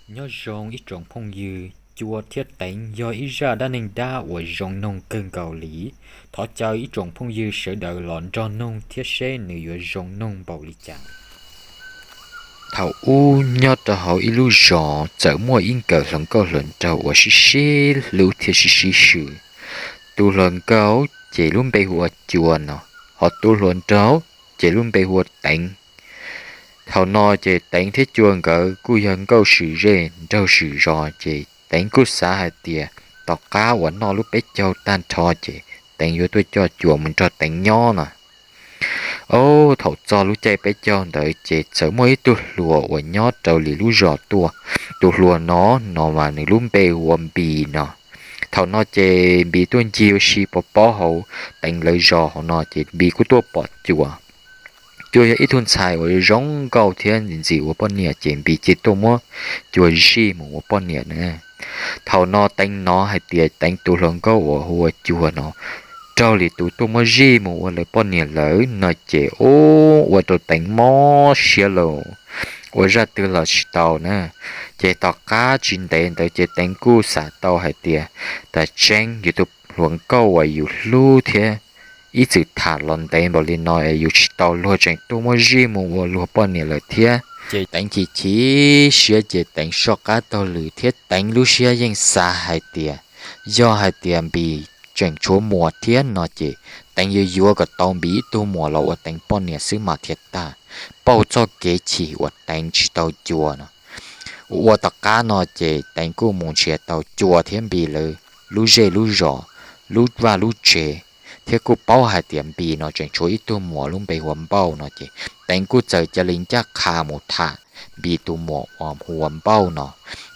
Nyob zoo ib tsoom phooj ywg, Cua thiab Teev yog ib zaj dab neeg dab uas zoo noog kawg nkaus li. Thov caw ib tsoom phooj ywg sawv daws los nrog noog thiab seb nws yuav zoo noog npaum li cas. Thaum ub nyob rau hauv ib lub zos txawm muaj ib nkawm hluas nkauj hluas nraug uas sib sib hlub thiab sib sib swm. Tus hluas nkauj ces lub npe hu ua Cua no, hos tus hluas nraug ces lub npe hu ua Teev. Thaum no ces Teev thiab Cua nkawd kuj yog nkauj swm zej nraug swm zos, ces Teev kuj xav hais tias tom qab uas noj lub peb caug tag nrho ces Teev yuav tuaj coj Cua mus nrog Teev nyob no. Ob, thaum txog lub caij peb caug ntawd ces txawm muaj ib tug hluas uas nyob rau li lub zos tuaj. Tus hluas no, no mas nws lub npe hu ua Npis no. Thaum no ces Npis tuaj ncig ua si pov pob hauv Teev lawv zos hauv no ces Npis kuj tuaj pom Cua. Cua yog ib tug ntxhais uas zoo nkauj thiab ntxim ua poj niam ces Npis cia tuaj muab Cua zij mus ua poj niam na. Thaum no Teev hnov hais tias Teev tus hluas nkauj uas hu ua Cua no raug li tus tuaj muab zij mus ua lawv poj niam lawm no ces ub, ua rau Teev mob siab los ua zaj twg los tsis tau na. Ces tom qab tsis ntev ntawd ces Teev kuj xav tau hais tias, tas tseeb yus tus hluas nkauj uas yus hlub thiab ib txwm tham los ntev npaum li no es yus tsis tau luag tseem tuaj muab zij mus ua luag poj niam lawm thiab. Ces Teev chim chim siab ces Teev soj qab taug lw thiab Teev lub siab yeej xav hais tias yog hais tias Npis tseem tshuav muam thiab no ces Teev yuav yuav kom tau Npis ib tug muam los ua Teev poj niam xwb mas thiaj tag, pauj txoj kev chim uas Teev tsis tau Cua no. Ua ua tom qab no ces Teev kuj mus nrhiav tau Cua thiab Npis lawv lub zej lub zos, lub vaj lub tsev, thiab kuj paub hais tias Npis no tseem tshuav ib tug muam lub npe hu ua Npauj no ces Teev kuj txawm cia li ncaj qha mus tham Npis tus muam uas hu ua Npauj no.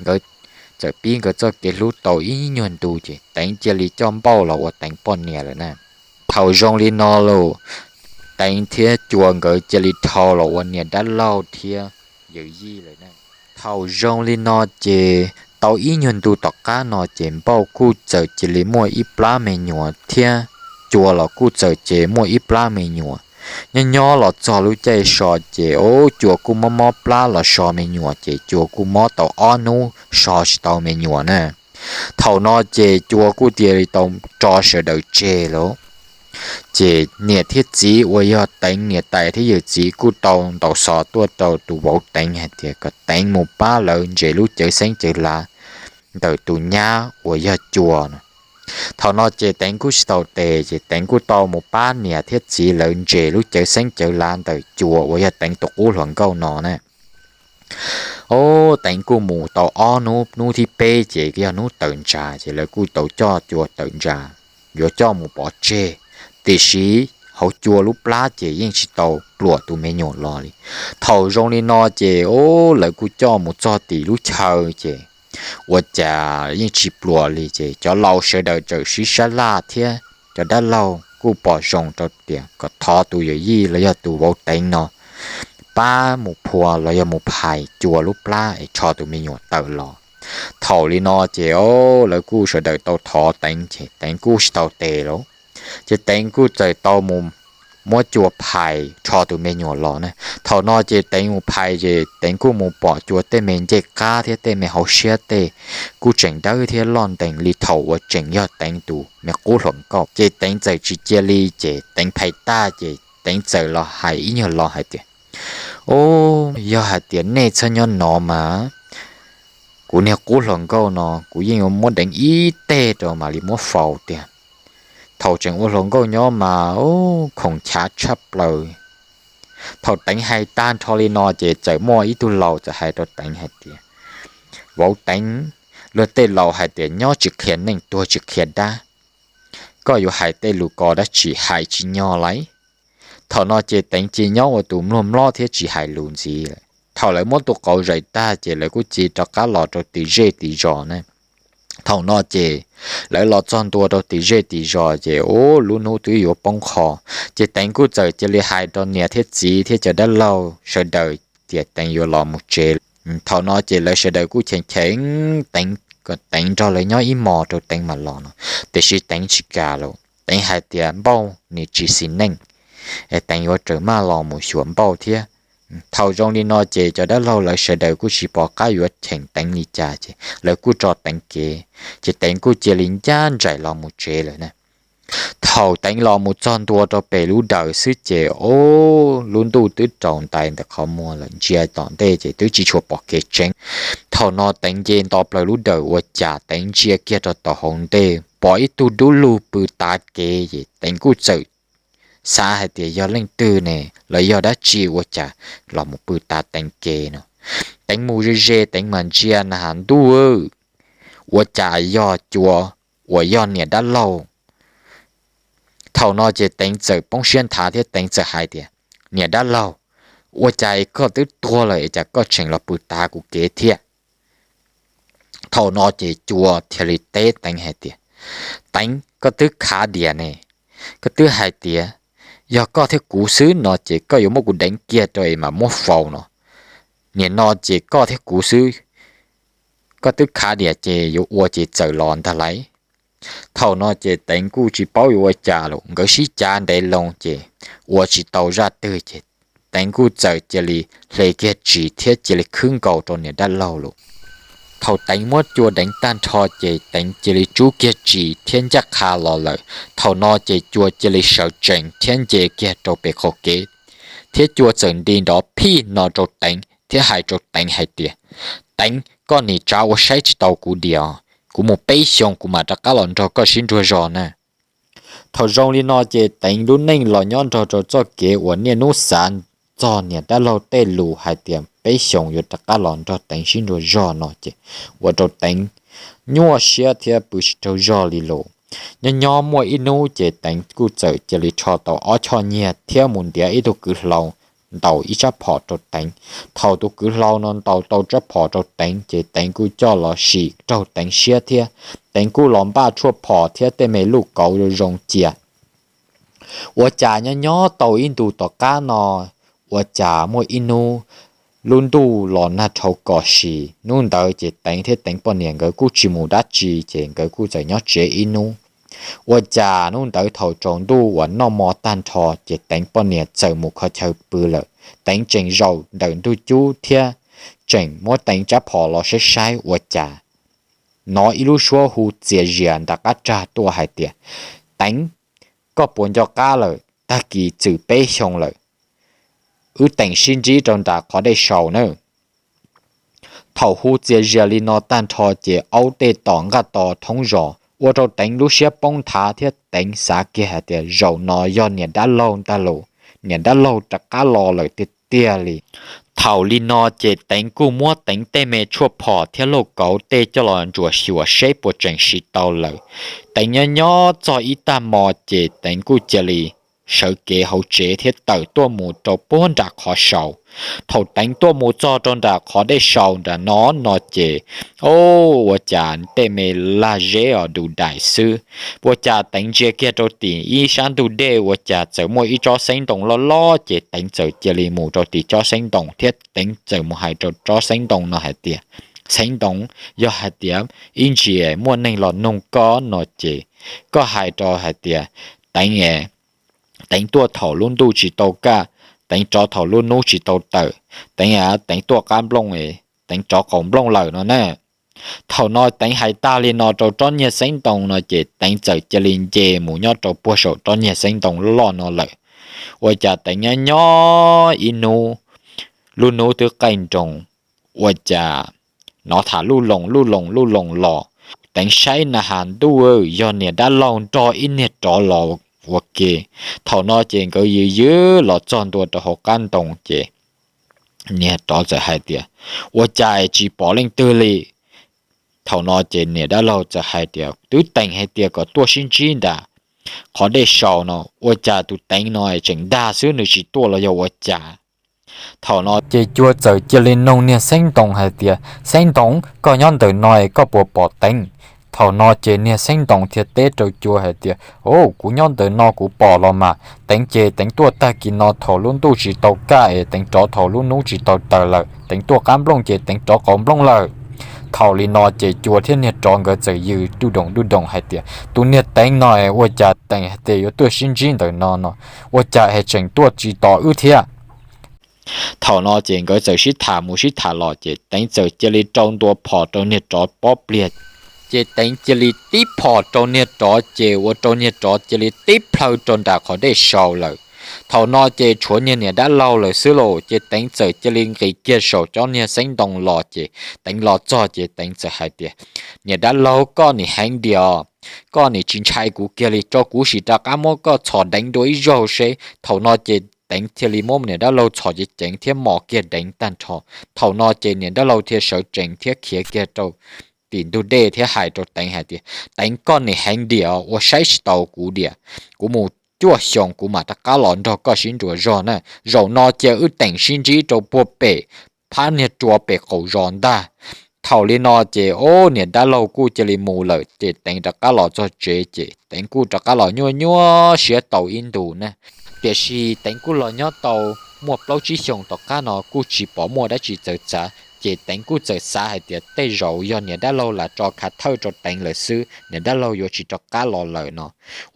Nkawd txawm pib nkawd txoj kev hlub tau ib nyuag ntu ces Teev cia li coj Npauj los ua Teev poj niam lawm na. Thaum zoo li no los Teev thiab Cua nkawd cia li dhau los ua niam dab laug thiab yawm yij lawm na. Thaum zoo li no ces tau ib nyuag ntu tom qab no ces Npauj kuj txawm cia li muaj ib plab me nyuam thiab Cua los kuj txawm ces muaj ib plab me nyuam. Nyob nyob los txog lub caij so ces ub, Cua kuj mob mob plab los so me nyuam ces Cua kuj mob tau ob hnub so tsis tau me nyuam na. Thaum no ces Cua kuj cia li tau tso sawv daws tseg lawm. Ces niam thiab txiv uas yog Teev niam tais thiab yawm txiv kuj tau ntaus xov tuaj rau tus vauv Teev hais tias kom Teev mus pab lawv ntses lub cawv xeeb cawv lav ntawm tus nyab uas yog Cua no. Thaum no ces Teev kuj tsis tau tes ces Teev kuj tau mus pab niam thiab txiv lawv ntses lub cawv xeeb cawv lav ntawm Cua uas yog Teev tus qub hluas nkauj no na. Ob, Teev kuj mus tau ob hnub, hnub thib peb ces yog hnub tawm ntsa ces lawv kuj tau coj Cua tawm ntsa, yuav coj mus pov tseg. Tiam sis hauv Cua lub plab ces yeej tsis tau pluam tus me nyuam los li. Thaum zoo li no ces ub, lawv kuj coj mus txog tim lub chaw ces ua cas yeej tsis pluam li ces cov laus sawv daws txawm sib sab laj thiab cov dab laug kuj pom zoo rau tias kom thov tus yawm yij los yog tus vauv Teev no pab mus phua los yog mus phais Cua lub plab es rho tus me nyuam tawm los. Thaum li no ces ob, lawv kuj sawv daws tau thov Teev ces Teev kuj tsis tau tes lawm. Ces Teev kuj txawm tau mus muab Cua phais rho tus me nyuam los na. Thaum no ces Teev mus phais ces Teev kuj mus pom Cua tej me ncej qab thiab tej me hauv siab tej kuj tseem dawb thiab loj ntees li thaum uas tseem yog Teev tus me qub hluas nkauj. Ces Teev txawm tsis cia li ces Teev phais tag ces Teev txawm los hais ib nyuag lo hais tias, Ub, yog hais tias nej txhob nyob no mas kuv niag qub hluas nkauj no kuv yeej yuav muab deev ib teg rau mam li muab faus tiag. Thaum tseem ua hluas nkauj nyob mas ub, khoom chav tshaj plaws. Thaum Teev hais tag nrho li no ces txawm muaj ib tug laus txawm hais rau Teev hais tias, Vauv Teev, luag tej laus hais tias nyob tsis qhia neej tuag tsis qhia dab. Koj yuav hais tej lus ko dab tsi hais tsis nyog lauj. Thaum no ces Teev cia nyob ua tus mluag mlob thiab tsis hais lus ntxiv lawm. Thaum lawv muab tus qauv zais tag ces lawv kuj cia rov qab los rau tim zej tim zos na. Thaum no ces lawv los txog ntua rau tim zej tim zos ces ub, lub hnub twb yuav poob qho. Ces Teev kuj txawm cia li hais rau niam thiab txiv thiab cov dab laug sawv daws tias Teev yuav los mus tsev. Thaum no ces lawv sawv daws kuj cheem cheem Teev kom Teev nrog lawv nyob ib hmos rau Teev mam los no, tiam sis Teev tsis kam lawm. Teev hais tias Npauj nws tsis xis neej, es Teev yuav raws maj los mus xyuas Npauj thiab Thaum zoo li no ces cov dab laug lawv sawv daws kuj tsis pom qab yuav cheem Teev li cas ces lawv kuj tso Teev kev, ces Teev kuj cia li ncaj nraim los mus tsev lawm na. Thaum Teev los mus txog ntua rau pem lub dawm xwb ces, o, lub ntuj twb rau ntais ntawm qhov muag lawm, ntsia tom ntej ces twb tsis tshua pom kev tseeb. Thaum no Teev nce nto plaws lub dawm ua cas Teev ntsia kiag rau tom hauv ntej pom ib tug dub lug pw tav kev ces Teev kuj txawm xav hais tias yog leej twg ne, los yog dab tsi ua cas los mus pw tav Teev kev no. Teev mus ze ze Teev mas ntsia na has ntuj, ua cas yog Cua uas yog niam dab laug. Thaum no ces Teev txawm poob siab nthav thiab Teev txawm hais tias, niam dab laug, ua cas koj twb tuag lawm es cas koj tseem los pw tav kuv kev thiab? Thaum no ces Cua thiaj li teb Teev hais tias, Teev, koj twb khav diam ne, koj twb hais tias yog koj thiab kuv xwb no ces koj yuav muab kuv deev kiag rau es mam muab faus no. Nim no ces koj thiab kuv xwb, koj twb khav diam ces yuav ua ces txawm los ntag lauj. Thaum no ces Teev kuj tsis paub yuav ua cas lawm, nkawd sib cav ntev loo ces ua tsis tau zaj twg ces Teev kuj txawm cia li hle kiag tsis thiab cia li khwb nkaus rau niam dab laug lawm. Thaum Teev muab Cua deev tag nrho ces Teev cia li tsub kiag tsis thiab ncaj qha los lawm. Thaum no ces Cua cia li sawv tsees thiab nce kiag rau pem qaum kev, thiab Cua txawm nti nrov phij no rau Teev thiab hais rau Teev hais tias, Teev, koj nim tsav ua saib tsis tau kuv diam, kuv mus peb xyoos kuv mam rov qab los nrog koj sib nrug zog na. Thaum zoo li no ces Teev lub neej los nyob nrog rau txoj kev uas niaj hnub xav txog niam dab laug tej lus hais tias peb xyoos yuav rov qab los nrog Teev sib nrug zog no ces ua rau Teev nyuaj siab thiab pw tsis raug zog li lawm. Nyob nyob muaj ib hnub ces Teev kuj txawm cia li rho tau ob choj nyiaj thiab mus ntiav ib tug kwv hlau ntaus ib rab phom rau Teev. Thaum tus kwv hlau no ntaus tau rab phom rau Teev ces Teev kuj coj los sim raug Teev siab thiab Teev kuj los npaj tshuaj phom thiab tej me luj kauv zoo cia. Ua cas nyob nyob tau ib ntus tom qab no, ua cas muaj ib hnub lub ntuj los nag rhauv kom sis, hnub ntawd ces Teev thiab Teev poj niam nkawd kuj tsis mus dab tsi ces nkawd kuj txawm nyob tsev ib hnub. Ua cas hnub ntawd thaum tsaus ntuj uas noj hmo tag nrho ces Teev poj niam txawm mus kho chaw pw lawm, Teev tseem zaum ntawm ntug cub thiab tseem muab Teev rab phom los saib saib ua cas hnov ib lub suab hu txias zias nram qab rag tuaj hais tias, Teev, koj puas nco qab lawm, tag kis txwm peb xyoo lawm, wb teem sib ntsib rau nram qhov dej sau nawb. Thaum hu txias zias li no tag nrho ces aub tej tom nqaj to thoob zos ua rau Teev lub siab poob nthav thiab Teev xav kiag hais tias zaum no yog niam dab laug ntag lauj, niam dab laug rov qab los lawm tiag tiag li. Thaum li no ces Teev kuj muab Teev tej me tshuaj phom thiab lauj kauv tej coj los ntsuam xyuas seb puas tseem siv tau lawm. Teev nyob nyob txog ib tag hmo ces Teev kuj cia li sawv kev hauv tsev thiab tawm tuaj mus rau puag nram qhov sau. Thaum Teev tuaj mus txog rau nram qhov dej sau nram no no ces, o, ua cas tej me lag zeb os du dais xwb. Ua cas Teev ntsia kiag rau tim ib sab ntug dej ua cas txawm muaj ib tsob xeeb ntoo loj loj ces Teev txawm cia li mus rau tim tsob xeeb ntoo thiab Teev txawm mus hais rau tsob xeeb ntoo no hais tias, Xeeb ntoo, yog hais tias ib ntsis muaj neeg los nug koj no ces koj hais rau hais tias, Teev, Teev tuaj thaum lub ntuj tsis tau kaj, Teev rov thaum lub hnub tsis tau tawm, Teev, Teev tuaj qab nplooj, Teev rov qaum nplooj lawm no na. Thaum no Teev hais tag li no rau tsob niag xeeb ntoo no ces Teev txawm cia li nce mus nyob rau puag saum tsob niag xeeb ntoo loj no lawm. Ua cas Teev nyob nyob ib hnub, lub hnub twb qaij nroos, ua cas hnov tham luj loos luj loos luj loos los. Teev saib na has ntuj, yog niam dab laug nrog ib niag rov los ua ke. Thaum no ces nkawd yws yws los txog ntua rau hauv qab ntoo ces niag rov txawm hais tias, Ua cas tsis pom leej twg li? Thaum no ces niam dab laug txawm hais tias, Twb teem hais tias kom tuaj sib ntsib nram qhov dej sau no, ua cas tus Teev no tseem dag xwb, nws tsis tuaj los yog ua cas? Thaum no ces Cua txawm cia li nug niag xeeb ntoo hais tias, Xeeb ntoo, koj nyob ntawm no es koj puas pom Teev? Thaum no ces niag xeeb ntoo thiaj teb rau Cua hais tias, O, kuv nyob ntawm no kuv pom los mas. Teev ces Teev tuaj tag kis no thaum lub ntuj tsis tau kaj es Teev rov thaum lub hnub tsis tau tawm lawm. Teev tuaj qab nplooj ces Teev rov qaum nplooj lawm. Thaum li no ces Cua thiab niag rov nkawd txawm yws duj doom duj doom hais tias, Tus niag Teev no es ua cas teem hais tias yuav tuaj sib ntsib ntawm no no, ua cas es tseem tuaj tsis tos wb thiab? Thaum no ces nkawd txawm sib tham mus sib tham los ces Teev txawm cia li rau ntua phom rau niag tsov pob pliag. Ces Teev cia li tib phom rau niag tsov ces ua rau niag tsov cia li tib plhaw rau nram qhov dej sau lawm. Thaum no ces tshuav niag niam dab laug lawm xwb lauj, ces Teev txawm cia li nqis kiag saum cov niag xeeb ntoo los ces Teev los txog ces Teev txawm hais tias, Niam dab laug, koj nim heev diam, koj nim tsis ntshai kuv kiag li, tso kuv sim rov qab muab koj txhom deev dua ib zaug seb. Thaum no ces Teev thiaj li muab niam dab laug txhom ceev ceev thiab mos kiag deev tag nrho. Thaum no ces niam dab laug thiaj sawv tsees thiab khiav kiag rau tim ntug dej thiab hais rau Teev hais tias, Teev, koj nim heev diam, ua saib tsis taus kuv diam, kuv mus cuaj xyoo kuv mam rov qab los nrog koj sib ntsuas zog na. Zaum no cia wb teem sib ntsib rau puag pem phab niag rua pem qaum zos ntag. Thaum li no ces o niam dab laug kuj cia li mus lawm ces Teev rov qab los txog tsev ces Teev kuj rov qab los nyuaj nyuaj siab tau ib ntus na. Tiam sis Teev kuj los nyob tau muaj plaub tsib xyoos tom qab no kuj tsis pom muaj dab tsi txawv txav ces Teev kuj txawm xav hais tias tej zaum yog niam dab laug lam tso khav thawj rau Teev lawm xwb, niam dab laug yuav tsis rov qab los lawm no.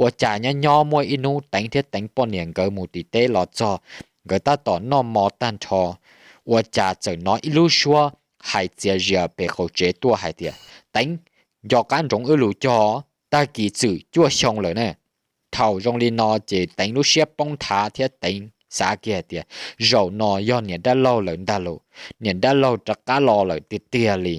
Ua cas nyob nyob muaj ib hnub Teev thiab Teev poj niam nkawd mus tim teb los txog, nkawd tab tom noj mov tag nrho, ua cas txawm hnov ib lub suab hais txias zias pem qaum tsev tuaj hais tias, Teev, nco qab ntsoov wb lus cog, tag kis txwm cuaj xyoo lawm na. Thaum zoo li no ces Teev lub siab poob nthav thiab Teev xav kiag hais tias, zaum no yog niam dab laug lawm ntag lauj, niam dab laug rov qab los lawm tiag tiag li.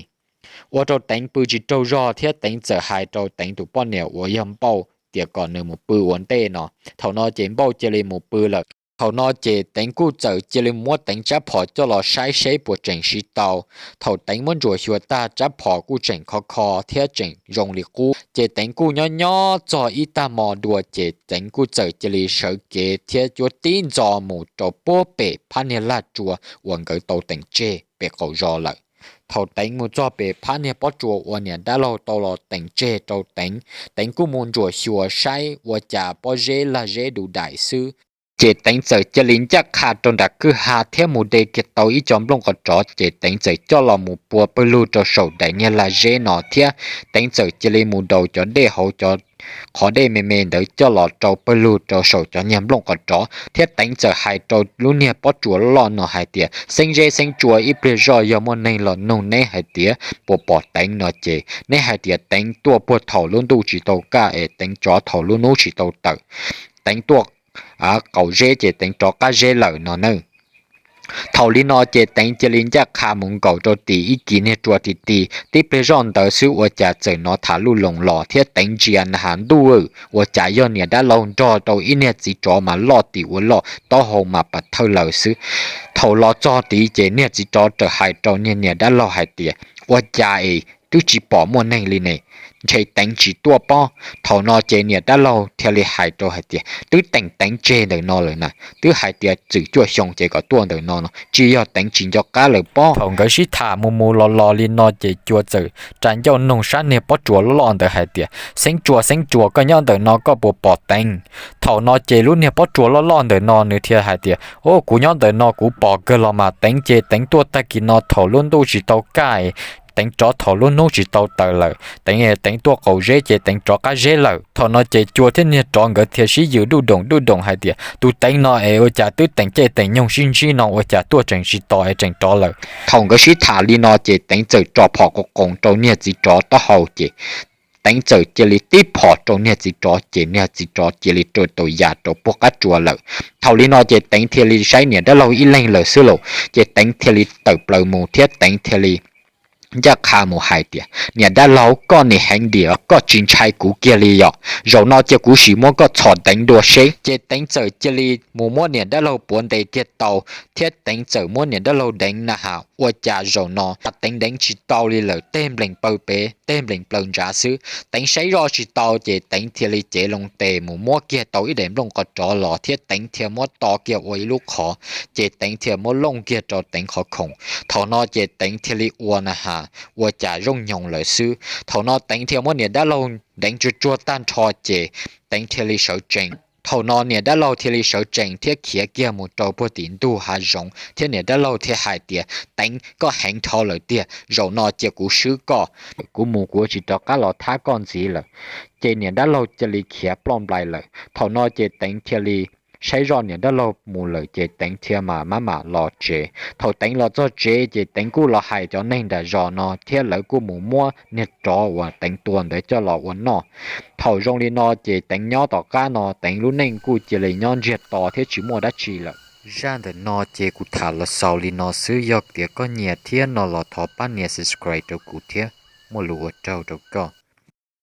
Ua rau Teev pw tsis raug zog thiab Teev txawm hais rau Teev tus poj niam uas yog Npauj tias kom nws mus pw ua ntej no. Thaum no ces Npauj cia li mus pw lawm. Thaum no ces Teev kuj txawm cia li muab Teev rab phom coj los saib seb puas tseem siv tau. Thaum Teev muab ntsuam xyuas tag rab phom kuj tseem khov kho thiab tseem zoo li qub. Ces Teev kuj nyob nyob txog ib tag hmo dua ces Teev kuj txawm cia li sawv kev thiab cuab tib ntxo mus rau puag pem phab niag laj rua uas nkawd tau teem tseg pem qaum zos lawm. Thaum Teev mus txog pem phab niag pob tsuas uas niam dab laug tau los teem tseg rau Teev, Teev kuj mus ntsuam xyuas saib ua cas pob zeb lag zeb du daim xwb. Ces Teev txawm cia li ncaj qha rau nram kwj ha thiab mus de kiag tau ib co nplooj qos tsov ces Teev txawm coj los mus pua pawg lug rau saum daim niag lag zeb no thiab Teev txawm cia li mus daus cov dej hauv cov qhov dej me me ntawd coj los rau pawg lug rau saum cov niag nplooj qos tsov thiab Teev txawm hais rau lub niag pob tsuas loj loj no hais tias, Xeeb zeb xeeb tsua, ib pliag zoj yog muaj neeg los nug neb hais tias puas pom Teev no ces neb hais tias Teev tuaj puag thaum lub ntuj tsis tau kaj es Teev rov thaum lub hnub tsis tau tawm. Teev tuaj qaum zeb ces Teev rov qab zeb lawm no na. Thaum li no ces Teev cia li ncaj qha mus nkaum rau tim ib kis niag rua ti ti, tib pliag zoj ntawd xwb ua cas txawm hnov tham luj loos los thiab Teev ntsia na has ntuj, ua cas yog niam dab laug nrog rau ib niag txiv tsov mas loj tim ua loj, taub hau mas pas thawj lawm xwb. Thaum los txog tid ces niag txiv tsov raws hais rau niag niam dab laug hais tias, ua cas es twb tsis pom muaj neeg li ne, ntshe Teev tsis tuaj pob. Thaum no ces niam dab laug thiaj li hais rau hais tias, twb teem Teev tseg ntawm no lawm na, twb hais tias txwm cuaj xyoo ces kom tuaj ntawm no no, tsis yog Teev tsis nco qab lawm pob. Thaum nkawd sib tham mus mus los los li no ces Cua txawm tsa ncauj noog sab niag pob tsuas loj loj ntawd hais tias, Xeeb Tsua, Xeeb Tsua, koj nyob ntawm no koj puas pom Teev? Thaum no ces lub niag pob tsuas loj loj ntawm no nws thiaj hais tias, Au, kuv nyob ntawm no kuv pom kawg los mas, Teev ces Teev tuaj tag kis no thaum lub ntuj tsis tau kaj, Teev rov thaum lub hnub tsis tau tawm lawm, Teev, Teev tuaj qaum zeb ces Teev rov qab zeb lawm. Thaum no ces Cua thiab niag tsov nkawd thiaj sib yws duj doom duj doom hais tias, Tus Teev no es ua cas twb teem caij teem nyoog sib ntsib no ua cas tuaj tseem tsis tos es tseem rov lawm. Thaum nkawd sib tham li no ces Teev txawm tso phom qoos qoos rau niag txiv tsov taub hau ces Teev txawm cia li tib phom rau niag txiv tsov ces niag txiv tsov cia li rua tau ya rau puag qab tsua lawm. Thaum li no ces Teev thiaj li saib niam dab laug ib leeg lawm xwb lauj, ces Teev thiaj li tawm plaws mus thiab Teev thiaj li ncaj qha mus hais tias, Niam dab laug, koj nim heev diam, koj tsis ntshai kuv kiag li yom? Zaum no cia kuv sim muab koj txhom deev dua seb. Ces Teev txawm cia li mus muab niam dab laug puav ntes kiag tau, thiab Teev txawm muab niam dab laug deev na has ua cas zaum no Teev deev tsis tau li lawm, tej nplees plaws pem tej nplees plaws ntsav xwb. Teev saib zoj tsis tau ces Teev thiaj li cev loo tes mus muab kiag tau ib daim nplooj qos tsov los thiab Teev thiaj muab to kiag ua ib lub qhov, ces Teev thiaj muab looj kiag rau Teev qhov khoom. Thaum no ces Teev thiaj li ua na has ua cas zoo nyoos lawm xwb. Thaum no Teev thiaj muab niam dab laug deev tsuag tsuag tag nrho ces Teev thiaj li sawv tsees. Thaum no niam dab laug thiaj li sawv tsees thiab khiav kiag mus rau puag tim ntug hav zoov thiab niam dab laug thiaj hais tias, Teev, koj heev dhau lawm tiag, zaum no cia kuv swb koj, kuv mus kuv tsis rov qab los thab koj ntxiv lawm. Ces niam dab laug cia li khiav ploj nplais lawm. Thaum no ces Teev thiaj li saib zoj niam dab laug mus lawm ces Teev thiaj mam maj mam los tsev. Thaum Teev los txog tsev ces Teev kuj los hais cov neeg nram zos no thiab lawv kuj mus muab niag rov uas Teev tua ntawd coj los ua noj. Thaum zoo li no ces Teev nyob tom qab no Teev lub neej kuj cia li nyob ntsiag to thiab tsis muaj dab tsi lawm. Zaj ntawm no ces kuv tham los xaus li no xwb, yog tias koj nyiam thiab no los thov pab nias subscribe rau kuv thiab, muaj lus ua tsaug rau koj.